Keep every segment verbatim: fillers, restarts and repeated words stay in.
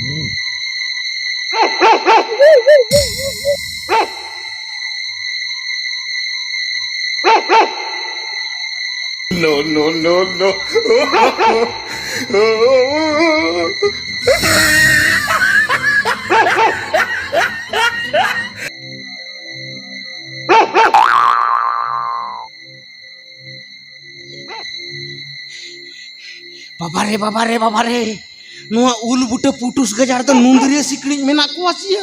No, no, no, no. ᱵᱟᱵᱟᱨᱮ, ᱵᱟᱵᱟᱨᱮ, ᱵᱟᱵᱟᱨᱮ, ᱱᱚᱣᱟ ᱩᱞ ᱵᱩᱴᱟᱹ ᱯᱩᱴᱩᱥ ᱜᱟᱡᱟᱲ ᱫᱚ ᱱᱩᱱᱫᱤᱨᱤᱭᱟᱹ ᱥᱤᱠᱲᱤᱡ ᱢᱮᱱᱟᱜ ᱠᱚᱣᱟ ᱪᱤᱭᱟ?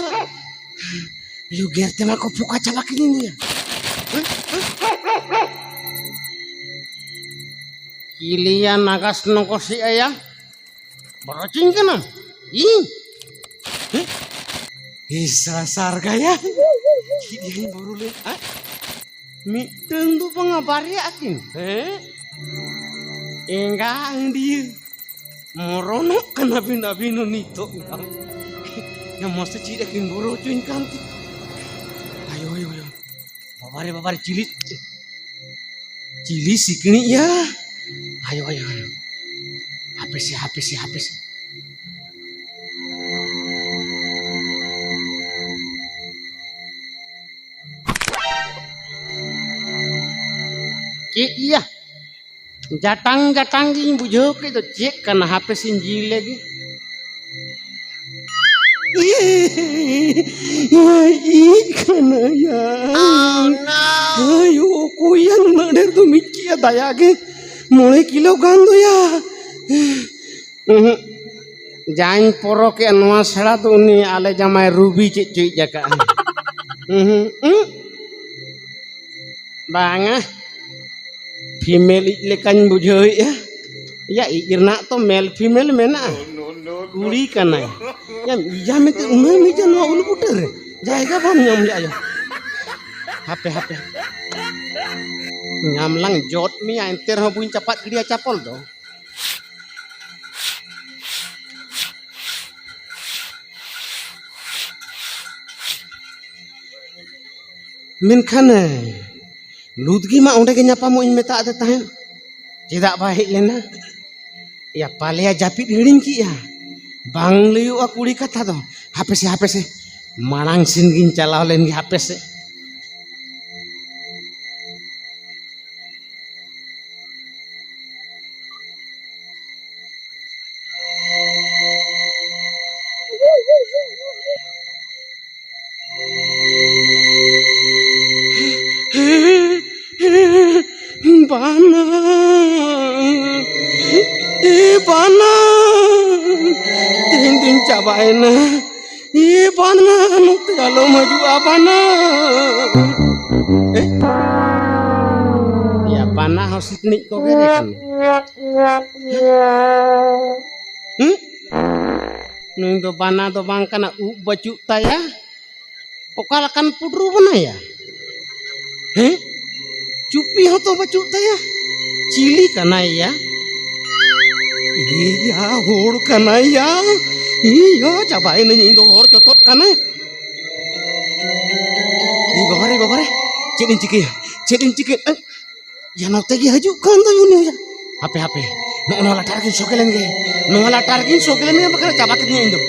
ᱟᱭᱳ, ᱜᱮᱨ ᱛᱮᱢᱟ ᱠᱚ ᱯᱷᱚᱠᱟ ᱪᱟᱵᱟ ᱠᱤᱫᱤᱧ ᱫᱚᱭᱟ᱾ ᱪᱤᱞᱤᱭᱟ ᱱᱟᱜᱟᱥ ᱱᱚᱜᱚᱥᱮᱜ ᱟᱭᱟ? ᱵᱚᱨᱚᱪᱤᱧ ᱠᱟᱱᱟᱢ? ᱤᱧ? ᱦᱮᱸ? ᱤᱥ, ᱥᱟᱨᱜᱟᱭᱟ᱾ ᱪᱮᱫ ᱤᱧ ᱵᱩᱨᱩ ᱞᱮᱱ? ᱦᱮᱸ? ᱢᱤᱫᱴᱟᱹᱝ ᱫᱚ ᱵᱟᱝᱟ, ᱵᱟᱨᱭᱟ ᱟᱹᱠᱤᱱ᱾ ᱦᱮᱸ? ᱮᱸᱜᱟ ᱟᱹᱰᱤᱭᱟᱹ᱾ ᱢᱚᱨᱚᱱᱚᱜ ᱠᱟᱱᱟ ᱵᱤᱱ ᱟᱹᱵᱤᱱ ᱦᱚᱸ ᱱᱤᱛᱚᱜ᱾ ᱭᱟ ᱢᱟᱥᱮ ᱪᱮᱫ ᱟᱹᱠᱤᱱ ᱵᱚᱨᱚ ᱦᱚᱪᱚᱧ ᱠᱟᱱ ᱛᱮ᱾ ᱟᱭᱳ, ᱟᱭᱳ, ᱟᱭᱳ᱾ ᱵᱟᱵᱟᱨᱮ, ᱵᱟᱵᱟᱨᱮ, ᱪᱤᱞᱤ, ᱪᱤᱞᱤ ᱥᱤᱠᱲᱤᱡ ᱭᱟ? ᱟᱭᱳ, ᱟᱭᱳ, ᱟᱭᱳ᱾ ᱦᱟᱯᱮ ᱥᱮ, ᱦᱟᱯᱮ ᱥᱮ, ᱦᱟᱯᱮ ᱥᱮ᱾ ᱪᱮᱫ ᱭᱟ? ᱡᱟᱴᱟᱝ ᱡᱟᱴᱟᱝ ᱜᱤᱧ ᱵᱩᱡᱷᱟᱹᱣ ᱠᱮᱫ ᱫᱚ, ᱪᱮᱫ ᱠᱟᱱᱟ? ᱦᱟᱯᱮ ᱥᱮᱧ ᱡᱤᱞ ᱞᱮᱜᱮ᱾ ᱤᱡ ᱠᱟᱱᱟᱭᱟ᱾ ᱟᱭᱳ, ᱚᱠᱚᱭᱟ ᱱᱩᱱᱟᱹᱜ ᱰᱷᱮᱨ ᱫᱚ ᱢᱤᱫ ᱠᱮᱜᱼᱟ, ᱫᱟᱭᱟ ᱜᱮ᱾ ᱢᱚᱬᱮ ᱠᱤᱞᱳ ᱜᱟᱱ ᱫᱚᱭᱟ᱾ ᱩᱦᱩᱸ᱾ ᱡᱟᱧ ᱯᱚᱨᱚᱠᱮᱜᱼᱟ ᱱᱚᱣᱟ ᱥᱮᱬᱟ ᱫᱚ ᱩᱱᱤ ᱟᱞᱮ ᱡᱟᱢᱟᱭ ᱨᱩᱵᱤ ᱪᱮᱫ ᱪᱚᱭ ᱤᱡ ᱟᱠᱟᱜᱼᱟ᱾ ᱩᱦᱩᱸ, ᱩᱦᱩᱸ᱾ ᱵᱟᱝᱟ, female ᱤᱡ ᱞᱮᱠᱟᱧ ᱵᱩᱡᱷᱟᱹᱣᱮᱜᱼᱟ᱾ ᱭᱟ, ᱤᱡ ᱨᱮᱱᱟᱜ ᱛᱚ male female ᱢᱮᱱᱟᱜᱼᱟ᱾ ᱠᱩᱲᱤ ᱠᱟᱱᱟᱭ᱾ ᱭᱟ, ᱤᱡᱟ ᱢᱮᱱᱛᱮ ᱩᱱᱟᱹᱜ ᱮᱢ ᱤᱡᱟ ᱱᱚᱣᱟ ᱩᱞ ᱵᱩᱴᱟᱹ ᱨᱮ? ᱡᱟᱭᱜᱟ ᱵᱟᱢ ᱧᱟᱢ ᱞᱮᱜᱼᱟ ᱭᱟ᱾ ᱦᱟᱯᱮ, ᱦᱟᱯᱮ᱾ ᱧᱟᱢ ᱞᱟᱝ ᱡᱚᱫ ᱢᱮᱭᱟ, ᱮᱱᱛᱮ ᱨᱮᱦᱚᱸ ᱵᱟᱹᱧ ᱪᱟᱯᱟᱫ ᱜᱤᱰᱤᱭᱟ ᱪᱟᱯᱚᱞ ᱫᱚ᱾ ᱢᱮᱱᱠᱷᱟᱱ, ᱞᱩᱛ ᱜᱮ ᱢᱟ ᱚᱸᱰᱮ ᱜᱮ ᱧᱟᱯᱟᱢᱚᱜ ᱤᱧ ᱢᱮᱛᱟᱫ ᱫᱮ ᱛᱟᱦᱮᱸᱫ᱾ ᱪᱮᱫᱟᱜ ᱵᱟᱭ ᱦᱮᱡ ᱞᱮᱱᱟ? ᱭᱟ, ᱯᱟᱞᱮᱭᱟ ᱡᱟᱹᱯᱤᱫ ᱦᱤᱲᱤᱧ ᱠᱮᱜᱼᱟ᱾ ᱵᱟᱝ ᱞᱟᱹᱭᱚᱜᱼᱟ ᱠᱩᱲᱤ ᱠᱟᱛᱷᱟ ᱫᱚ᱾ ᱦᱟᱯᱮ ᱥᱮ, ᱦᱟᱯᱮ ᱥᱮ, ᱢᱟᱲᱟᱝ ᱥᱮᱱ ᱜᱤᱧ ᱪᱟᱞᱟᱣ ᱞᱮᱱ ᱜᱮ, ᱦᱟᱯᱮ ᱥᱮ᱾ ᱵᱟᱱᱟ, ᱮ ᱵᱟᱱᱟ, ᱛᱮᱦᱮᱧ ᱫᱚᱧ ᱪᱟᱵᱟᱭᱮᱱᱟ᱾ ᱮ ᱵᱟᱱᱟ, ᱱᱚᱛᱮ ᱟᱞᱚᱢ ᱦᱤᱡᱩᱜᱼᱟ ᱵᱟᱱᱟ᱾ ᱮ? ᱭᱟ, ᱵᱟᱱᱟ ᱦᱚᱸ ᱥᱤᱠᱲᱤᱡ ᱠᱚ ᱜᱮᱨᱮ ᱠᱟᱱᱟ᱾ ᱦᱩᱸ? ᱱᱩᱭ ᱫᱚ ᱵᱟᱱᱟ ᱫᱚ ᱵᱟᱝ ᱠᱟᱱᱟ, ᱩᱵ ᱵᱟᱹᱪᱩᱜ ᱛᱟᱭᱟ᱾ ᱚᱠᱟ ᱞᱮᱠᱟᱱ ᱯᱩᱰᱨᱩ ᱵᱟᱱᱟᱭᱟ? ᱦᱮᱸ? ᱪᱩᱯᱤ ᱦᱚᱸᱛᱚ ᱵᱟᱹᱪᱩᱜ ᱛᱟᱭᱟ᱾ ᱪᱤᱞᱤ ᱠᱟᱱᱟᱭ ᱭᱟ? ᱤᱭᱟ, ᱦᱚᱲ ᱠᱟᱱᱟᱭ ᱭᱟ᱾ ᱤᱭᱟ, ᱪᱟᱵᱟᱭᱮᱱᱟᱹᱧ ᱤᱧ ᱫᱚ, ᱦᱚᱲ ᱪᱚᱛᱚᱫ ᱠᱟᱱᱟᱭ᱾ ᱤ ᱵᱟᱵᱟᱨᱮ, ᱵᱟᱵᱟᱨᱮ, ᱪᱮᱫ ᱤᱧ ᱪᱤᱠᱟᱹᱭᱟ? ᱪᱮᱫ ᱤᱧ ᱪᱤᱠᱟᱹᱭᱟ? ᱮ, ᱭᱟ, ᱱᱚᱛᱮ ᱜᱮ ᱦᱤᱡᱩᱜ ᱠᱟᱱ ᱫᱚᱭ ᱩᱱᱤ ᱦᱚᱸ᱾ ᱦᱟᱯᱮ, ᱦᱟᱯᱮ, ᱱᱚᱜᱼᱚ ᱱᱚᱣᱟ ᱞᱟᱴᱟ ᱨᱮᱜᱤᱧ ᱥᱚᱜᱮ ᱞᱮᱱ ᱜᱮ᱾ ᱱᱚᱣᱟ ᱞᱟᱴᱟ ᱨᱮᱜᱤᱧ ᱥᱚᱜᱮ ᱞᱮᱱ ᱜᱮ, ᱵᱟᱠᱷᱟᱱ ᱪᱟᱵᱟ ᱠᱤᱫᱤᱧᱟ ᱤᱧ ᱫᱚ᱾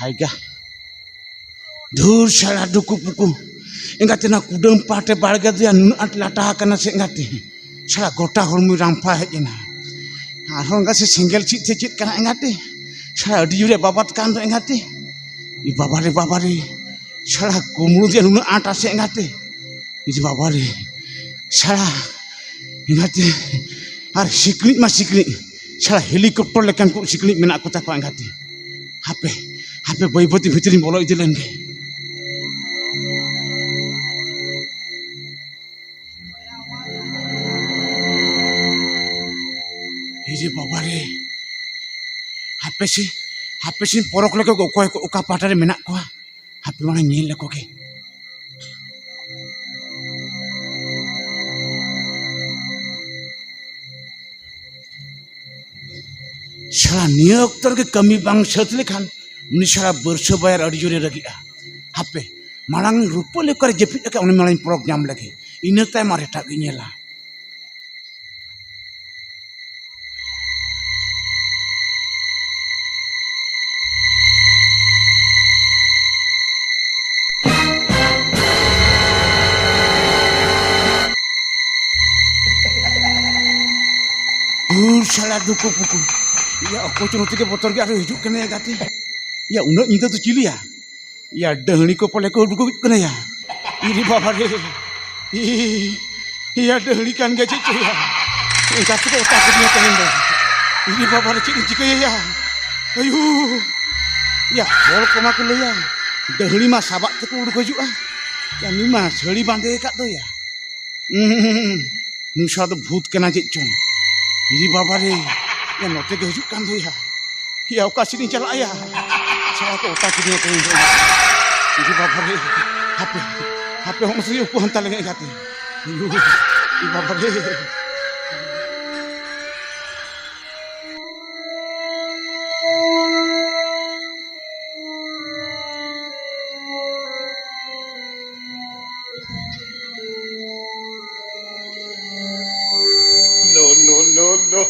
ᱦᱟᱭ ᱜᱟ᱾ ᱫᱷᱩᱨ ᱥᱟᱞᱟ ᱰᱩᱠᱩ ᱯᱩᱠᱩ᱾ ᱮᱸᱜᱟᱛᱮ, ᱱᱚᱣᱟ ᱠᱩᱰᱟᱹᱢ ᱯᱟᱦᱴᱮ ᱵᱟᱲᱜᱮ ᱫᱚᱭᱟ ᱱᱩᱱᱟᱹᱜ ᱟᱸᱴ ᱞᱟᱴᱟ ᱟᱠᱟᱱᱟ ᱥᱮ ᱮᱸᱜᱟᱛᱮ᱾ ᱥᱟᱞᱟ ᱜᱚᱴᱟ ᱦᱚᱲᱢᱚᱭ ᱨᱟᱢᱯᱷᱟ ᱦᱮᱡ ᱮᱱᱟ᱾ ᱟᱨᱦᱚᱸ ᱮᱸᱜᱟᱛ ᱥᱮ ᱥᱮᱸᱜᱮᱞ ᱪᱮᱫ ᱛᱮ ᱪᱮᱫ ᱠᱟᱱᱟ ᱮᱸᱜᱟᱛᱮ᱾ ᱥᱟᱞᱟ ᱟᱹᱰᱤ ᱡᱳᱨᱮ ᱵᱟᱵᱟᱫ ᱠᱟᱱ ᱫᱚ ᱮᱸᱜᱟᱛᱮ᱾ ᱤ ᱵᱟᱵᱟᱨᱮ, ᱵᱟᱵᱟᱨᱮ᱾ ᱥᱟᱞᱟ ᱠᱩᱢᱵᱽᱲᱩ ᱫᱚᱭᱟ ᱱᱩᱱᱟᱹᱜ ᱟᱸᱴᱟ ᱥᱮ ᱮᱸᱜᱟᱛᱮ᱾ ᱤ ᱵᱟᱵᱟᱨᱮ᱾ ᱥᱟᱞᱟ ᱮᱸᱜᱟᱛᱮ᱾ ᱟᱨ ᱥᱤᱠᱲᱤᱡ ᱢᱟ ᱥᱤᱠᱲᱤᱡ᱾ ᱥᱟᱞᱟ ᱦᱮᱞᱤᱠᱚᱯᱴᱚᱨ ᱞᱮᱠᱟᱱ ᱠᱚ ᱥᱤᱠᱲᱤᱡ ᱢᱮᱱᱟᱜ ᱠᱚ ᱛᱟᱠᱚᱣᱟ ᱮᱸᱜᱟᱛᱮ᱾ ᱦᱟᱯᱮ, ᱦᱟᱯᱮ ᱵᱟᱹᱭ ᱵᱟᱹᱭ ᱛᱮ ᱵᱷᱤᱛᱨᱤᱧ ᱵᱚᱞᱚ ᱤᱫᱤ ᱞᱮᱱ ᱜᱮ᱾ ᱮ ᱨᱮ ᱵᱟᱵᱟ ᱨᱮ, ᱦᱟᱯᱮ ᱥᱮ, ᱦᱟᱯᱮ ᱥᱮ ᱯᱚᱨᱚᱠ ᱞᱮᱠᱚ ᱚᱠᱚᱭ ᱠᱚ ᱚᱠᱟ ᱯᱟᱦᱴᱟ ᱨᱮ ᱢᱮᱱᱟᱜ ᱠᱚᱣᱟ᱾ ᱦᱟᱯᱮ ᱢᱟᱲᱟᱝ ᱧᱮᱞ ᱞᱮᱠᱚ ᱜᱮ᱾ ᱥᱟᱞᱟ ᱱᱤᱭᱟᱹ ᱚᱠᱛᱚ ᱨᱮᱜᱮ ᱠᱟᱹᱢᱤ ᱵᱟᱝ ᱥᱟᱹᱛ ᱞᱮᱠᱷᱟᱱ ᱩᱱᱤ ᱥᱟᱞᱟ ᱵᱟᱹᱨᱥᱟᱹ ᱵᱟᱭᱟᱨ ᱟᱹᱰᱤ ᱡᱳᱨᱮ ᱨᱟᱹᱜᱤᱜᱼᱟ᱾ ᱦᱟᱯᱮ, ᱢᱟᱲᱟᱝ ᱨᱩᱯᱟᱹ ᱞᱮᱠᱟᱨᱮ ᱡᱟᱹᱯᱤᱫ ᱟᱠᱟᱫ, ᱩᱱᱤ ᱢᱟᱲᱟᱝ ᱯᱚᱨᱚᱠ ᱧᱟᱢ ᱞᱮᱜᱮ, ᱤᱱᱟᱹ ᱛᱟᱭᱚᱢ ᱟᱨ ᱮᱴᱟᱜ ᱜᱤᱧ ᱧᱮᱞᱟ᱾ ᱫᱷᱩᱨ ᱥᱟᱞᱟ ᱫᱩᱠᱩ ᱯᱩᱠᱩ᱾ ᱤᱭᱟ, ᱚᱠᱚᱭ ᱪᱚ ᱱᱚᱛᱮ ᱜᱮ ᱵᱚᱛᱚᱨ ᱜᱮ ᱟᱨᱚ ᱦᱤᱡᱩᱜ ᱠᱟᱱᱟᱭ ᱜᱟᱛᱮ᱾ ᱤᱭᱟ, ᱩᱱᱟᱹᱜ ᱧᱤᱫᱟᱹ ᱫᱚ ᱪᱤᱞᱤᱭᱟ? ᱤᱭᱟ, ᱰᱟᱹᱦᱲᱤ ᱠᱚ ᱯᱟᱞᱮ ᱠᱚ ᱩᱰᱩᱠ ᱦᱤᱡᱩᱜ ᱠᱟᱱᱟ ᱭᱟ᱾ ᱤᱨᱮ ᱵᱟᱵᱟ ᱨᱮ᱾ ᱤ-, ᱤᱭᱟ, ᱰᱟᱹᱦᱲᱤ ᱠᱟᱱ ᱜᱮᱭᱟ ᱪᱮᱫ ᱪᱚ ᱭᱟ᱾ ᱮᱸᱜᱟᱛ ᱛᱮᱠᱚ ᱚᱛᱟ ᱠᱮᱫᱤᱧᱟ ᱛᱮᱦᱮᱧ ᱫᱚ᱾ ᱤᱨᱮ ᱵᱟᱵᱟ ᱨᱮ, ᱪᱮᱫ ᱤᱧ ᱪᱤᱠᱟᱹᱭᱟ ᱭᱟ? ᱟᱭᱩ᱾ ᱤᱭᱟ, ᱦᱚᱲ ᱠᱚᱢᱟ ᱠᱚ ᱞᱟᱹᱭᱟ, ᱰᱟᱹᱦᱲᱤ ᱢᱟ ᱥᱟᱵᱟᱜ ᱛᱮᱠᱚ ᱩᱰᱩᱠ ᱦᱤᱡᱩᱜᱼᱟ᱾ ᱭᱟ, ᱱᱩᱭ ᱢᱟ ᱥᱟᱹᱲᱤ ᱵᱟᱸᱫᱮ ᱟᱠᱟᱫ ᱫᱚ ᱭᱟ᱾ ᱩᱸ, ᱱᱩᱭ ᱥᱟᱞᱟ ᱫᱚ ᱵᱷᱩᱛ ᱠᱟᱱᱟ ᱪᱮᱫ ᱪᱚᱝ᱾ ᱤᱨᱮ ᱵᱟᱵᱟ ᱨᱮ, ᱭᱟ, ᱱᱚᱛᱮ ᱜᱮ ᱦᱤᱡᱩᱜ ᱠᱟᱱ ᱫᱚ ᱭᱟ᱾ ᱭᱟ, ᱚᱠᱟ ᱥᱮᱫ ᱤᱧ ᱪᱟᱞᱟᱜᱼᱟ ᱭᱟ? ᱥᱟᱞᱟ ᱠᱚ ᱚᱛᱟ ᱠᱤᱫᱤᱧᱟ ᱛᱮᱦᱮᱧ ᱫᱚ᱾ ᱤᱨᱮ ᱵᱟᱵᱟ ᱨᱮ, ᱦᱟᱯᱮ, ᱦᱟᱯᱮ, ᱦᱚᱸ ᱥᱩᱭ ᱩᱠᱩ ᱦᱟᱱᱛᱟ ᱞᱮᱜᱮ ᱜᱟᱛᱮ᱾ ᱤᱨᱮ ᱵᱟᱵᱟ ᱨᱮ᱾ No, no, no, no.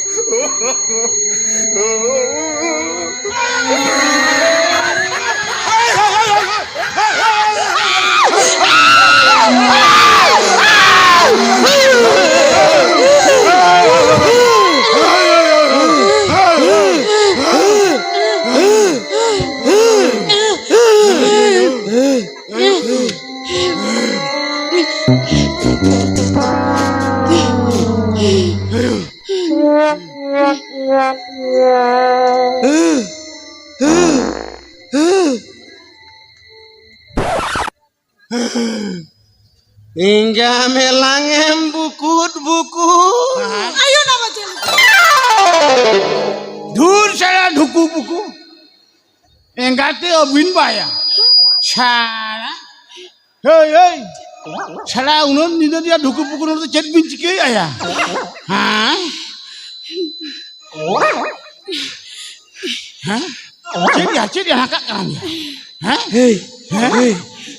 ᱮᱸᱜᱟ ᱢᱮᱞᱟᱝ ᱮᱢ ᱵᱩᱠᱩᱫ ᱵᱩᱠᱩᱫ᱾ ᱟᱭᱳ ᱱᱟ ᱵᱟᱡᱮ᱾ ᱫᱷᱩᱨ ᱥᱟᱞᱟ ᱰᱷᱩᱠᱩ ᱯᱩᱠᱩ᱾ ᱮᱸᱜᱟᱛᱮ ᱟᱹᱵᱤᱱ ᱵᱟᱭᱟ᱾ ᱥᱟᱲᱟ᱾ ᱦᱮᱭ, ᱦᱮᱭ᱾ ᱥᱟᱲᱟ ᱩᱱᱟᱹᱜ ᱧᱤᱫᱟᱹ ᱨᱮᱭᱟᱜ ᱰᱷᱩᱠᱩ ᱯᱩᱠᱩ ᱱᱚᱰᱮ ᱫᱚ ᱪᱮᱫ ᱵᱤᱱ ᱪᱤᱠᱟᱹᱭᱮᱫᱼᱟ ᱭᱟ? ᱦᱮᱸ? ᱦᱮᱸ? ᱪᱮᱫ ᱭᱟ, ᱪᱮᱫ ᱭᱟ ᱦᱟᱸᱠᱟᱜ ᱠᱟᱱᱟᱢ ᱭᱟ? ᱦᱮᱸ? ᱦᱮᱭ, ᱦᱮᱸ? ᱦᱮᱭ᱾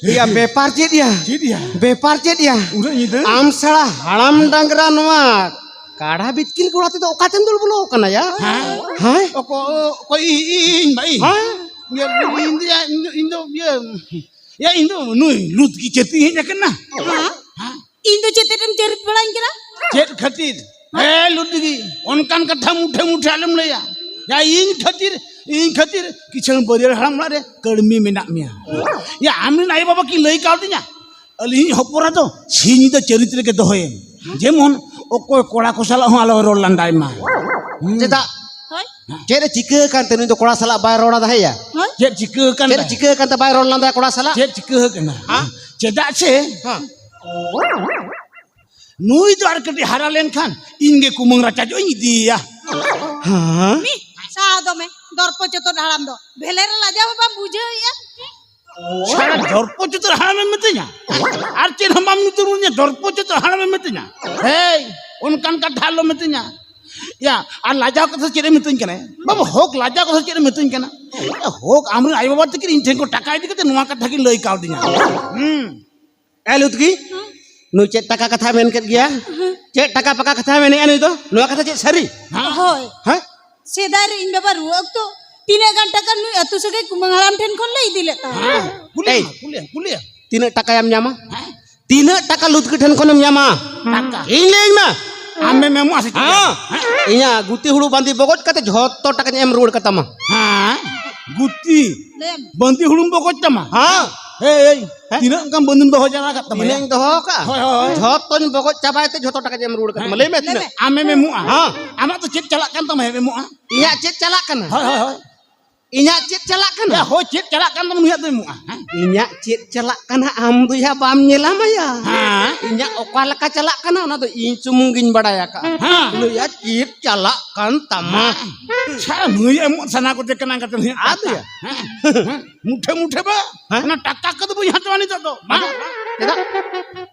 ᱮᱭᱟ, ᱵᱮᱯᱟᱨ ᱪᱮᱫ ᱭᱟ? ᱪᱮᱫ ᱭᱟ? ᱵᱮᱯᱟᱨ ᱪᱮᱫ ᱭᱟ? ᱩᱱᱟᱹᱜ ᱧᱤᱫᱟᱹ? ᱟᱢ ᱥᱟᱲᱟ ᱦᱟᱲᱟᱢ ᱰᱟᱝᱨᱟ ᱱᱚᱣᱟ ᱠᱟᱲᱟ ᱵᱤᱛᱠᱤᱞ ᱜᱚᱲᱟ ᱛᱮᱫᱚ ᱚᱠᱟᱛᱮᱢ ᱫᱩᱲᱩᱵ ᱵᱚᱞᱚ ᱟᱠᱟᱱᱟ ᱭᱟ? ᱦᱮᱸ? ᱦᱮᱸ? ᱚᱠᱚ-, ᱚᱠᱚᱭ ᱤ-, ᱤ-, ᱤᱧ ᱵᱟ, ᱤᱧ? ᱦᱮᱸ? ᱤᱭᱟᱹ, ᱤᱧ ᱫᱚ ᱭᱟ, ᱤᱧ ᱫᱚ, ᱤᱧ ᱫᱚ, ᱤᱭᱟᱹ, ᱭᱟ, ᱤᱧ ᱫᱚ ᱱᱩᱭ ᱞᱩᱛ ᱜᱮ ᱪᱮᱫ ᱤᱧ ᱦᱮᱡ ᱟᱠᱟᱱᱟ? ᱦᱮᱸ? ᱦᱮᱸ? ᱤᱧ ᱫᱚ ᱪᱮᱫ ᱛᱮᱫ ᱮᱢ ᱪᱟᱹᱨᱤᱛ ᱵᱟᱲᱟᱧ ᱠᱟᱱᱟ? ᱪᱮᱫ ᱠᱷᱟᱹᱛᱤᱨ? ᱦᱮᱸ, ᱞᱩᱛ ᱜᱮ, ᱚᱱᱠᱟᱱ ᱠᱟᱛᱷᱟ ᱢᱩᱴᱷᱟᱹ ᱢᱩᱴᱷᱟᱹ ᱟᱞᱚᱢ ᱞᱟᱹᱭᱟ᱾ ᱭᱟ, ᱤᱧ ᱠᱷᱟᱹᱛᱤᱨ, ᱤᱧ ᱠᱷᱟᱹᱛᱤᱨ ᱠᱤᱥᱟᱹᱬ ᱵᱟᱹᱨᱭᱟᱹᱲ ᱦᱟᱲᱟᱢ ᱚᱲᱟᱜ ᱨᱮ ᱠᱟᱹᱲᱢᱤ ᱢᱮᱱᱟᱜ ᱢᱮᱭᱟ᱾ ᱭᱟ, ᱟᱢᱨᱮᱱ ᱟᱭᱳ ᱵᱟᱵᱟ ᱠᱤᱱ ᱞᱟᱹᱭ ᱠᱟᱣᱫᱤᱧᱟ, ᱟᱹᱞᱤᱧ ᱦᱚᱯᱚᱱ ᱮᱨᱟ ᱫᱚ ᱥᱤᱧ ᱧᱤᱫᱟᱹ ᱪᱟᱹᱨᱤᱛ ᱨᱮᱜᱮ ᱫᱚᱦᱚᱭᱮᱢ, ᱡᱮᱢᱚᱱ ᱚᱠᱚᱭ ᱠᱚᱲᱟ ᱠᱚ ᱥᱟᱞᱟᱜ ᱦᱚᱸ ᱟᱞᱚ ᱨᱚᱲ ᱞᱟᱸᱫᱟᱭ ᱢᱟ᱾ ᱦᱩᱸ᱾ ᱪᱮᱫᱟᱜ? ᱦᱳᱭ᱾ ᱪᱮᱫ ᱮ ᱪᱤᱠᱟᱹ ᱟᱠᱟᱱ ᱛᱮ ᱱᱩᱭ ᱫᱚ ᱠᱚᱲᱟ ᱥᱟᱞᱟᱜ ᱵᱟᱭ ᱨᱚᱲ ᱞᱟᱸᱫᱟᱭᱟ? ᱦᱳᱭ᱾ ᱪᱮᱫ ᱪᱤᱠᱟᱹ ᱟᱠᱟᱱ ᱪᱮᱫ ᱮ ᱛᱟᱭ? ᱪᱤᱠᱟᱹ ᱟᱠᱟᱱ ᱛᱮ ᱵᱟᱭ ᱨᱚᱲ ᱞᱟᱸᱫᱟᱭᱟ ᱠᱚᱲᱟ ᱥᱟᱞᱟᱜ? ᱪᱮᱫ ᱪᱤᱠᱟᱹ ᱟᱠᱟᱱᱟ? ᱦᱮᱸ? ᱪᱮᱫᱟᱜ ᱥᱮ ᱦᱮᱸ᱾ ᱱᱩᱭ ᱫᱚ ᱟᱨ ᱠᱟᱹᱴᱤᱡ ᱦᱟᱨᱟ ᱞᱮᱱᱠᱷᱟᱱ ᱤᱧ ᱜᱮ ᱠᱩᱢᱟᱹᱝ ᱨᱟᱪᱟ ᱡᱚᱜ ᱤᱧ ᱤᱫᱤᱭᱮᱭᱟ᱾ ᱦᱮᱸ? ᱢᱤ, ᱥᱟᱦᱟᱣ ᱫᱚᱢᱮ, ᱫᱚᱨᱯᱚ ᱪᱚᱛᱚᱨ ᱦᱟᱲᱟᱢ ᱫᱚ᱾ ᱵᱷᱮᱞᱮ ᱨᱮ ᱞᱟᱡᱟᱣ ᱦᱚᱸ ᱵᱟᱢ ᱵᱩᱡᱷᱟᱹᱣᱮᱫᱼᱟ᱾ ᱥᱟᱨᱟ ᱫᱚᱨᱯᱚ ᱪᱚᱛᱚᱨ ᱦᱟᱲᱟᱢᱮᱢ ᱢᱤᱛᱟᱹᱧᱟ? ᱟᱨ ᱪᱮᱫ ᱦᱚᱸ ᱵᱟᱢ ᱧᱩᱛᱩᱢ ᱤᱧᱟ, ᱫᱚᱨᱯᱚ ᱪᱚᱛᱚᱨ ᱦᱟᱲᱟᱢᱮᱢ ᱢᱤᱛᱟᱹᱧᱟ? ᱦᱮᱭ, ᱚᱱᱠᱟᱱ ᱠᱟᱛᱷᱟ ᱟᱞᱚᱢ ᱢᱤᱛᱟᱹᱧᱟ᱾ ᱭᱟ, ᱟᱨ ᱞᱟᱡᱟᱣ ᱠᱟᱛᱷᱟ ᱪᱮᱫ ᱮᱢ ᱢᱤᱛᱟᱹᱧ ᱠᱟᱱᱟ? ᱵᱟᱵᱩ, ᱦᱳᱠ, ᱞᱟᱡᱟᱣ ᱠᱟᱛᱷᱟ ᱪᱮᱫ ᱮᱢ ᱢᱤᱛᱟᱹᱧ ᱠᱟᱱᱟ? ᱦᱳᱠ, ᱟᱢᱨᱮᱱ ᱟᱭᱳ ᱵᱟᱵᱟ ᱛᱟᱹᱠᱤᱱ ᱤᱧ ᱴᱷᱮᱱ ᱠᱚ ᱴᱟᱠᱟ ᱤᱫᱤ ᱠᱟᱛᱮ ᱱᱚᱣᱟ ᱠᱟᱛᱷᱟ ᱠᱤᱱ ᱞᱟᱹᱭ ᱠᱟᱣᱫᱤᱧᱟ᱾ ᱦᱩᱸ᱾ ᱮ ᱞᱩᱛᱜᱤ, ᱦᱮᱸ? ᱱᱩᱭ ᱪᱮᱫ ᱴᱟᱠᱟ ᱠᱟᱛᱷᱟ ᱢᱮᱱ ᱠᱮᱫ ᱜᱮᱭᱟ? ᱦᱮᱸ᱾ ᱪᱮᱫ ᱴᱟᱠᱟ ᱯᱟᱠᱟ ᱠᱟᱛᱷᱟ ᱢᱮᱱᱮᱜᱼᱟ ᱱᱩᱭ ᱫᱚ? ᱱᱚᱣᱟ ᱠᱟᱛᱷᱟ ᱪᱮᱫ ᱥᱟᱹᱨᱤ? ᱦᱮᱸ᱾ ᱦᱳᱭ᱾ ᱦᱮᱸ? ᱥᱮᱫᱟᱭ ᱨᱮ ᱤᱧ ᱵᱟᱵᱟ ᱨᱩᱣᱟᱹ ᱚᱠᱛᱚ ᱛᱤᱱᱟᱹᱜ ᱜᱟᱱ ᱴᱟᱠᱟ ᱱᱩᱭ ᱟᱹᱛᱩ ᱥᱟᱹᱜᱟᱹᱭ ᱠᱩᱢᱟᱹᱝ ᱦᱟᱲᱟᱢ ᱴᱷᱮᱱ ᱠᱷᱚᱱ ᱞᱮ ᱤᱫᱤ ᱞᱮᱫ ᱛᱟᱦᱮᱸᱫ᱾ ᱦᱮᱸ᱾ ᱠᱩᱞᱤᱭᱮᱢ ᱮᱭ᱾ ᱢᱟ, ᱠᱩᱞᱤᱭᱮᱢ, ᱠᱩᱞᱤᱭᱮᱢ᱾ ᱛᱤᱱᱟᱹᱜ ᱴᱟᱠᱟᱭᱟᱢ ᱧᱟᱢᱟ? ᱦᱮᱸ? ᱛᱤᱱᱟᱹᱜ ᱴᱟᱠᱟ ᱞᱩᱛᱜᱤ ᱴᱷᱮᱱ ᱠᱷᱚᱱᱮᱢ ᱧᱟᱢᱟ? ᱴᱟᱠᱟ᱾ ᱤᱧ ᱞᱟᱹᱭᱟᱹᱧ ᱢᱟ᱾ ᱟᱢᱮᱢ ᱮᱢᱚᱜᱼᱟ ᱥᱮ ᱪᱮᱫ? ᱦᱮᱸ᱾ ᱦᱮᱸ? ᱤᱧᱟᱜ ᱜᱩᱛᱤ ᱦᱩᱲᱩ ᱵᱟᱸᱫᱤ ᱵᱚᱜᱚᱡ ᱠᱟᱛᱮ ᱡᱷᱚᱛᱚ ᱴᱟᱠᱟᱧ ᱮᱢ ᱨᱩᱣᱟᱹᱲ ᱠᱟᱛᱟᱢᱟ᱾ ᱦᱮᱸ? ᱜᱩᱛᱤ ᱞᱟᱹᱭᱟᱢ᱾ ᱵᱟᱸᱫᱤ ᱦᱩᱲᱩᱢ ᱵᱚᱜᱚᱡ ᱛᱟᱢᱟ? ᱦᱮᱸ᱾ ᱦᱮᱭ, ᱦᱮᱭ, ᱦᱮᱸ? ᱛᱤᱱᱟᱹᱜ ᱜᱟᱱ ᱵᱟᱸᱫᱤᱢ ᱫᱚᱦᱚ ᱡᱟᱣᱨᱟ ᱠᱟᱜ ᱛᱟᱢᱟ? ᱛᱤᱱᱟᱹᱜ ᱤᱧ ᱫᱚᱦᱚ ᱠᱟᱜᱼᱟ? ᱦᱳᱭ, ᱦᱳᱭ, ᱦᱳᱭ᱾ ᱡᱷᱚᱛᱚᱧ ᱵᱚᱜᱚᱡ ᱪᱟᱵᱟᱭ ᱛᱮ ᱡᱷᱚᱛᱚ ᱴᱟᱠᱟᱧ ᱮᱢ ᱨᱩᱣᱟᱹᱲ ᱠᱟᱛᱟᱢᱟ᱾ ᱞᱟᱹᱭ ᱢᱮ ᱞᱟᱹᱭ ᱛᱤᱱᱟᱹᱜ? ᱢᱮ᱾ ᱟᱢᱮᱢ ᱮᱢᱚᱜᱼᱟ? ᱦᱮᱸ᱾ ᱟᱢᱟᱜ ᱫᱚ ᱪᱮᱫ ᱪᱟᱞᱟᱜ ᱠᱟᱱ ᱛᱟᱢᱟ? ᱮᱢ ᱮᱢᱚᱜᱼᱟ? ᱤᱧᱟᱜ ᱪᱮᱫ ᱪᱟᱞᱟᱜ ᱠᱟᱱᱟ? ᱦᱳᱭ, ᱦᱳᱭ, ᱦᱳᱭ᱾ ᱤᱧᱟᱜ ᱪᱮᱫ ᱪᱟᱞᱟᱜ ᱠᱟᱱᱟ ᱱᱩᱭᱟᱜ ᱫᱚ ᱮᱢᱚᱜᱼᱟ, ᱦᱮᱸ? ᱤᱧᱟᱜ ᱪᱮᱫ ᱪᱟᱞᱟᱜ ᱠᱟᱱᱟ ᱟᱢ ᱫᱚ ᱭᱟ ᱵᱟᱢ ᱧᱮᱞᱟ ᱢᱟᱭᱟ? ᱦᱮᱸ᱾ ᱤᱧᱟᱜ ᱚᱠᱟ ᱞᱮᱠᱟ ᱪᱟᱞᱟᱜ ᱠᱟᱱᱟ ᱚᱱᱟ ᱫᱚ ᱤᱧ ᱥᱩᱢᱩᱝ ᱜᱤᱧ ᱵᱟᱲᱟᱭ ᱟᱠᱟᱜᱼᱟ᱾ ᱦᱮᱸ᱾ ᱱᱩᱭᱟᱜ ᱪᱮᱫ ᱪᱟᱞᱟᱜ ᱠᱟᱱ ᱛᱟᱢᱟ? ᱥᱟᱨᱟ ᱱᱩᱭ ᱮᱢᱚᱜ ᱥᱟᱱᱟ ᱠᱚᱛᱮ ᱠᱟᱱᱟ ᱠᱟᱛᱮ ᱱᱩᱭᱟᱜ ᱟᱫᱚ ᱴᱟᱠᱟ᱾ ᱭᱟ? ᱦᱮᱸ, ᱦᱮᱸ᱾ ᱢᱩᱴᱷᱟᱹ ᱢᱩᱴᱷᱟᱹ ᱵᱟ, ᱦᱮᱸ? ᱚᱱᱟ ᱴᱟᱠᱟ ᱠᱚᱫᱚ ᱵᱟᱹᱧ ᱦᱟᱛᱟᱣᱟ ᱱᱤᱛᱚᱜ ᱫᱚ᱾ ᱵᱟᱝ, ᱟᱫᱚ? ᱵᱟᱝ᱾ ᱪᱮᱫᱟᱜ?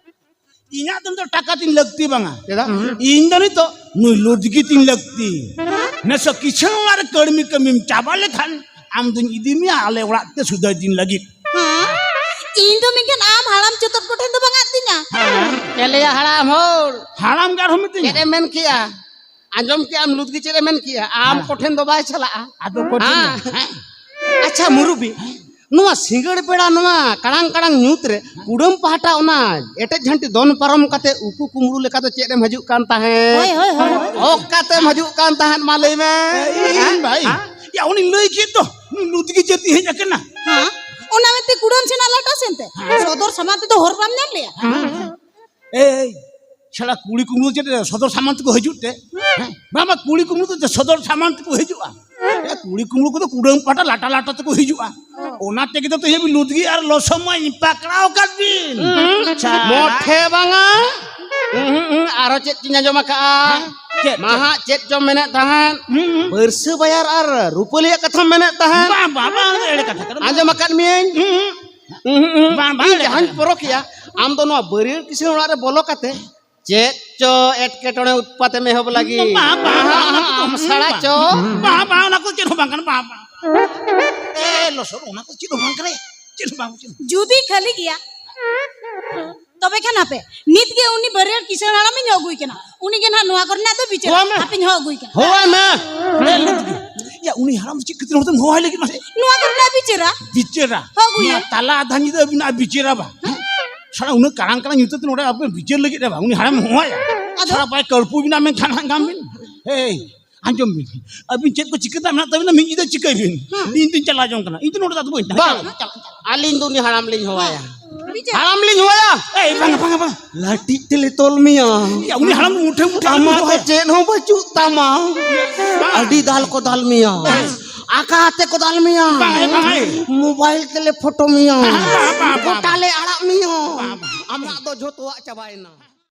ᱤᱧᱟᱜ ᱫᱚ ᱱᱤᱛᱚᱜ ᱴᱟᱠᱟ ᱛᱤᱧ ᱞᱟᱹᱠᱛᱤ ᱵᱟᱝᱟ᱾ ᱪᱮᱫᱟᱜ? ᱤᱧ ᱫᱚ ᱱᱤᱛᱚᱜ ᱱᱩᱭ ᱞᱩᱛᱜᱤ ᱛᱤᱧ ᱞᱟᱹᱠᱛᱤ᱾ ᱱᱮᱥᱚᱜ ᱠᱤᱥᱟᱹᱬ ᱚᱲᱟᱜ ᱨᱮ ᱠᱟᱹᱲᱢᱤ ᱠᱟᱹᱢᱤᱢ ᱪᱟᱵᱟ ᱞᱮᱠᱷᱟᱱ ᱟᱢ ᱫᱩᱧ ᱤᱫᱤ ᱢᱮᱭᱟ ᱟᱞᱮ ᱚᱲᱟᱜ ᱛᱮ ᱥᱩᱫᱷᱟᱹ ᱫᱤᱱ ᱞᱟᱹᱜᱤᱫ᱾ ᱦᱮᱸ? ᱤᱧ ᱫᱚ ᱢᱮᱱᱠᱷᱟᱱ ᱟᱢ ᱦᱟᱲᱟᱢ ᱪᱚᱛᱚᱨ ᱠᱚᱴᱷᱮᱱ ᱫᱚ ᱵᱟᱝ ᱟᱫ ᱛᱤᱧᱟ᱾ ᱪᱮᱫ ᱞᱟᱹᱭᱟ ᱦᱟᱲᱟᱢ ᱦᱚᱲ? ᱦᱟᱲᱟᱢ ᱜᱮ ᱟᱨᱦᱚᱸ ᱢᱤᱛᱟᱹᱧᱟ᱾ ᱪᱮᱫ ᱮᱢ ᱢᱮᱱ ᱠᱮᱜᱼᱟ? ᱟᱸᱡᱚᱢ ᱠᱮᱜᱼᱟᱢ ᱞᱩᱛᱜᱤ ᱪᱮᱫ ᱮ ᱢᱮᱱ ᱠᱮᱜᱼᱟ? ᱟᱢ ᱦᱮᱸ᱾ ᱠᱚᱴᱷᱮᱱ ᱫᱚ ᱵᱟᱭ ᱪᱟᱞᱟᱜᱼᱟ᱾ ᱟᱫᱚ ᱠᱚᱴᱷᱮᱱ ᱦᱮᱸ᱾ ᱫᱚ? ᱟᱪᱪᱷᱟ ᱢᱩᱨᱩᱵᱤ, ᱱᱚᱣᱟ ᱥᱤᱸᱜᱟᱹᱲ ᱵᱮᱲᱟ ᱱᱚᱣᱟ ᱠᱟᱲᱟᱝ ᱠᱟᱲᱟᱝ ᱧᱩᱛ ᱨᱮ ᱠᱩᱰᱟᱹᱢ ᱯᱟᱦᱴᱟ ᱚᱱᱟ ᱮᱴᱮᱫ ᱡᱷᱟᱹᱱᱴᱤ ᱫᱚᱱ ᱯᱟᱨᱚᱢ ᱠᱟᱛᱮ ᱩᱠᱩ ᱠᱩᱢᱲᱩ ᱞᱮᱠᱟ ᱫᱚ ᱪᱮᱫ ᱮᱢ ᱦᱤᱡᱩᱜ ᱠᱟᱱ ᱛᱟᱦᱮᱸᱫ? ᱦᱳᱭ, ᱦᱳᱭ, ᱦᱳᱭ, ᱦᱳᱭ᱾ ᱚᱠᱟᱛᱮᱢ ᱦᱤᱡᱩᱜ ᱠᱟᱱ ᱛᱟᱦᱮᱸᱫ ᱢᱟ ᱞᱟᱹᱭ ᱢᱮ? ᱤᱧ ᱦᱮᱸ? ᱵᱷᱟᱭ, ᱦᱮᱸ? ᱭᱟ, ᱩᱱᱤ ᱞᱟᱹᱭ ᱠᱮᱫ ᱫᱚ, ᱞᱩᱛᱜᱤ ᱪᱮᱫ ᱦᱮᱡ ᱟᱠᱟᱱᱟ? ᱦᱮᱸ? ᱚᱱᱟ ᱢᱮᱱᱛᱮ ᱠᱩᱰᱟᱹᱢ ᱥᱮᱱᱟᱜ ᱞᱟᱴᱟ ᱥᱮᱱᱛᱮ? ᱦᱮᱸ᱾ ᱥᱚᱫᱚᱨ ᱥᱟᱢᱟᱝ ᱛᱮᱫᱚ ᱦᱚᱨ ᱵᱟᱢ ᱧᱟᱢ ᱞᱮᱭᱟ? ᱦᱮᱸ᱾ ᱮᱭ, ᱥᱟᱞᱟ ᱠᱩᱲᱤ ᱠᱩᱢᱲᱩ ᱪᱮᱫ ᱥᱚᱫᱚᱨ ᱥᱟᱢᱟᱝ ᱛᱮᱠᱚ ᱦᱤᱡᱩᱜ ᱛᱮ? ᱦᱮᱸ? ᱵᱟᱝ, ᱵᱟᱝ, ᱠᱩᱲᱤ ᱠᱩᱢᱲᱩ ᱫᱚ ᱥᱚᱫᱚᱨ ᱥᱟᱢᱟᱝ ᱛᱮᱠᱚ ᱦᱤᱡᱩᱜᱼᱟ᱾ ᱮ, ᱠᱩᱲᱤ ᱠᱩᱢᱲᱩ ᱠᱚᱫᱚ ᱠᱩᱰᱟᱹᱢ ᱯᱟᱦᱴᱟ ᱞᱟᱴᱟ ᱞᱟᱴᱟ ᱛᱮᱠᱚ ᱦᱤᱡᱩᱜᱼᱟ᱾ ᱚᱱᱟ ᱛᱮᱜᱮ ᱛᱚ ᱛᱮᱦᱮᱧ ᱞᱩᱛᱜᱤ ᱟᱨ ᱞᱚᱥᱚᱢᱟᱧ ᱯᱟᱠᱲᱟᱣ ᱠᱟᱫ ᱵᱤᱱ᱾ ᱦᱩᱸ, ᱪᱷᱟᱲᱟ᱾ ᱢᱚᱴᱷᱮ ᱵᱟᱝᱟ᱾ ᱦᱩᱸ, ᱦᱩᱸ, ᱦᱩᱸ, ᱟᱨᱚ ᱪᱮᱫ ᱪᱚᱧ ᱟᱸᱡᱚᱢ ᱟᱠᱟᱜᱼᱟ᱾ ᱦᱮᱸ, ᱪᱮᱫ, ᱢᱟᱦᱟᱜ ᱪᱮᱫ ᱪᱚᱢ ᱢᱮᱱᱮᱫ ᱛᱟᱦᱮᱸᱫ? ᱦᱩᱸ, ᱦᱩᱸ᱾ ᱵᱟᱹᱨᱥᱟᱹ ᱵᱟᱭᱟᱨ ᱟᱨ ᱨᱩᱯᱟᱹᱞᱤᱭᱟᱜ ᱠᱟᱛᱷᱟᱢ ᱢᱮᱱᱮᱫ ᱛᱟᱦᱮᱸᱫ? ᱵᱟᱝ, ᱵᱟᱝ, ᱵᱟᱝ, ᱚᱱᱟ ᱫᱚ ᱮᱲᱮ ᱠᱟᱛᱷᱟ ᱠᱟᱱᱟ᱾ ᱟᱸᱡᱚᱢ ᱟᱠᱟᱫ ᱢᱤᱭᱟᱹᱧ᱾ ᱦᱩᱸ, ᱦᱩᱸ᱾ ᱩᱸᱦᱩᱸ, ᱩᱸᱦᱩᱸ᱾ ᱵᱟᱝ, ᱵᱟᱝ, ᱤᱧ ᱵᱟᱝ, ᱡᱟᱦᱟᱸᱧ ᱵᱟᱝ᱾ ᱯᱚᱨᱚᱠᱮᱭᱟ, ᱟᱢ ᱫᱚ ᱱᱚᱣᱟ ᱵᱟᱹᱨᱭᱟᱹᱲ ᱠᱤᱥᱟᱹᱬ ᱚᱲᱟᱜ ᱨᱮ ᱵᱚᱞᱚ ᱠᱟᱛᱮ ᱪᱮᱫ ᱪᱚ ᱮᱴᱠᱮᱴᱚᱬᱮ ᱩᱛᱯᱟᱛᱮᱢ ᱮᱦᱚᱵ ᱞᱟᱹᱜᱤᱫ᱾ ᱵᱟᱝ, ᱵᱟᱝ, ᱵᱟᱝ, ᱚᱱᱟ ᱠᱚᱫᱚ ᱟᱢ ᱥᱟᱲᱟ ᱵᱟᱝ᱾ ᱪᱚ᱾ ᱵᱟᱝ, ᱵᱟᱝ, ᱚᱱᱟ ᱠᱚᱫᱚ ᱪᱮᱫ ᱦᱚᱸ ᱵᱟᱝ ᱠᱟᱱᱟ, ᱵᱟᱝ, ᱵᱟᱝ᱾ ᱮ, ᱞᱚᱥᱚᱫ, ᱚᱱᱟ ᱠᱚᱫᱚ ᱪᱮᱫ ᱦᱚᱸ ᱵᱟᱝ ᱠᱟᱱᱟ, ᱪᱮᱫ ᱦᱚᱸ ᱵᱟᱝ, ᱪᱮᱫ ᱦᱚᱸ᱾ ᱡᱩᱫᱤ ᱠᱷᱟᱹᱞᱤ ᱜᱮᱭᱟ, ᱛᱚᱵᱮ ᱠᱷᱟᱱ ᱦᱟᱯᱮ, ᱱᱤᱛ ᱜᱮ ᱩᱱᱤ ᱵᱟᱹᱨᱭᱟᱹᱲ ᱠᱤᱥᱟᱹᱬ ᱦᱟᱲᱟᱢᱤᱧ ᱦᱚᱦᱚ ᱟᱹᱜᱩᱭ ᱠᱟᱱᱟ᱾ ᱩᱱᱤ ᱜᱮ ᱱᱟᱦᱟᱜ ᱱᱚᱣᱟ ᱠᱚᱨᱮᱱᱟᱜ ᱫᱚ ᱵᱤᱪᱟᱹᱨᱟ᱾ ᱦᱚᱦᱚᱭ ᱢᱮ᱾ ᱦᱟᱯᱮᱧ ᱦᱚᱦᱚ ᱟᱹᱜᱩᱭ ᱠᱟᱱᱟ᱾ ᱦᱚᱦᱚᱭ ᱢᱮ᱾ ᱮ, ᱞᱩᱛᱜᱤ᱾ ᱭᱟ, ᱩᱱᱤ ᱦᱟᱲᱟᱢ ᱫᱚ ᱪᱮᱫ ᱠᱷᱟᱹᱛᱤᱨ ᱦᱚᱲ ᱫᱚᱢ ᱦᱚᱦᱚᱣᱟᱭ ᱞᱟᱹᱜᱤᱫ ᱢᱟᱥᱮ? ᱱᱚᱣᱟ ᱠᱚᱨᱮᱱᱟᱜ ᱵᱤᱪᱟᱹᱨᱟ᱾ ᱵᱤᱪᱟᱹᱨᱟ? ᱦᱚᱦᱚ ᱟᱹᱜᱩᱭᱟ᱾ ᱱᱚᱣᱟ ᱛᱟᱞᱟ ᱟᱫᱷᱟ ᱧᱤᱫᱟᱹ ᱟᱹᱵᱤᱱᱟᱜ ᱵᱤᱪᱟᱹᱨᱟ ᱵᱟ? ᱥᱟᱞᱟ ᱩᱱᱟᱹᱜ ᱠᱟᱲᱟᱝ ᱠᱟᱲᱟᱝ ᱧᱩᱛᱟᱹᱛ ᱱᱚᱰᱮ ᱟᱯᱮ ᱵᱤᱪᱟᱹᱨ ᱞᱟᱹᱜᱤᱫ ᱨᱮ ᱵᱟ? ᱩᱱᱤ ᱦᱟᱲᱟᱢ ᱦᱚᱦᱚᱣᱟᱭᱟ᱾ ᱟᱫᱚ? ᱥᱟᱞᱟ ᱵᱟᱭ ᱠᱟᱹᱲᱯᱩ ᱵᱤᱱᱟ ᱢᱮᱱᱠᱷᱟᱱ ᱦᱟᱸᱜ ᱜᱟᱢ ᱵᱤᱱ᱾ ᱮᱭ, ᱟᱸᱡᱚᱢ ᱵᱤᱱ᱾ ᱟᱹᱵᱤᱱ ᱪᱮᱫ ᱠᱚ ᱪᱤᱠᱟᱹ ᱛᱟᱱᱟᱜ ᱢᱮᱱᱟᱜ ᱛᱟᱵᱤᱱᱟ ᱢᱤᱫ ᱧᱤᱫᱟᱹ ᱪᱤᱠᱟᱹᱭ ᱵᱤᱱ? ᱦᱮᱸ᱾ ᱤᱧ ᱫᱩᱧ ᱪᱟᱞᱟᱣ ᱡᱚᱝ ᱠᱟᱱᱟ᱾ ᱤᱧ ᱫᱚ ᱱᱚᱰᱮ ᱫᱚ ᱟᱫᱚ ᱵᱟᱹᱧ ᱛᱟᱦᱮᱸ᱾ ᱵᱟᱝ, ᱪᱟᱞᱟᱜ, ᱪᱟᱞᱟᱜ, ᱪᱟᱞᱟᱜ᱾ ᱟᱹᱞᱤᱧ ᱫᱚ ᱩᱱᱤ ᱦᱟᱲᱟᱢ ᱞᱤᱧ ᱦᱚᱦᱚᱣᱟᱭᱟ᱾ ᱵᱤᱪᱟᱹᱨ᱾ ᱦᱟᱲᱟᱢ ᱞᱤᱧ ᱦᱚᱦᱚᱣᱟᱭᱟ᱾ ᱮᱭ, ᱵᱟᱝᱟ, ᱵᱟᱝᱟ, ᱵᱟᱝᱟ᱾ ᱞᱟᱹᱴᱤᱡ ᱛᱮᱞᱮ ᱛᱚᱞ ᱢᱮᱭᱟ᱾ ᱭᱟ, ᱩᱱᱤ ᱦᱟᱲᱟᱢ ᱢᱩᱴᱷᱟᱹ ᱢᱩᱴᱷᱟᱹ ᱟᱢᱟᱜ ᱫᱚ ᱦᱚᱦᱚᱣᱟᱭᱟ᱾ ᱪᱮᱫ ᱦᱚᱸ ᱵᱟᱹᱪᱩᱜ ᱛᱟᱢᱟ᱾ ᱵᱟᱝ᱾ ᱟᱹᱰᱤ ᱫᱟᱞ ᱠᱚ ᱫᱟᱞ ᱢᱮᱭᱟ᱾ ᱵᱟᱝ᱾ ᱟᱠᱟ ᱟᱛᱮ ᱠᱚ ᱫᱟᱞ ᱢᱮᱭᱟ᱾ ᱵᱟᱝ, ᱵᱟᱝ᱾ ᱢᱳᱵᱟᱭᱤᱞ ᱛᱮᱞᱮ ᱯᱷᱳᱴᱳ ᱢᱮᱭᱟ᱾ ᱵᱟᱝ, ᱵᱟᱝ, ᱵᱟᱝ, ᱵᱟᱝ᱾ ᱜᱚᱴᱟ ᱞᱮ ᱟᱲᱟᱜ ᱢᱮᱭᱟ᱾ ᱵᱟᱝ, ᱵᱟᱝ᱾ ᱟᱢᱟᱜ ᱫᱚ ᱡᱷᱚᱛᱚᱣᱟᱜ ᱪᱟᱵᱟᱭᱮᱱᱟ᱾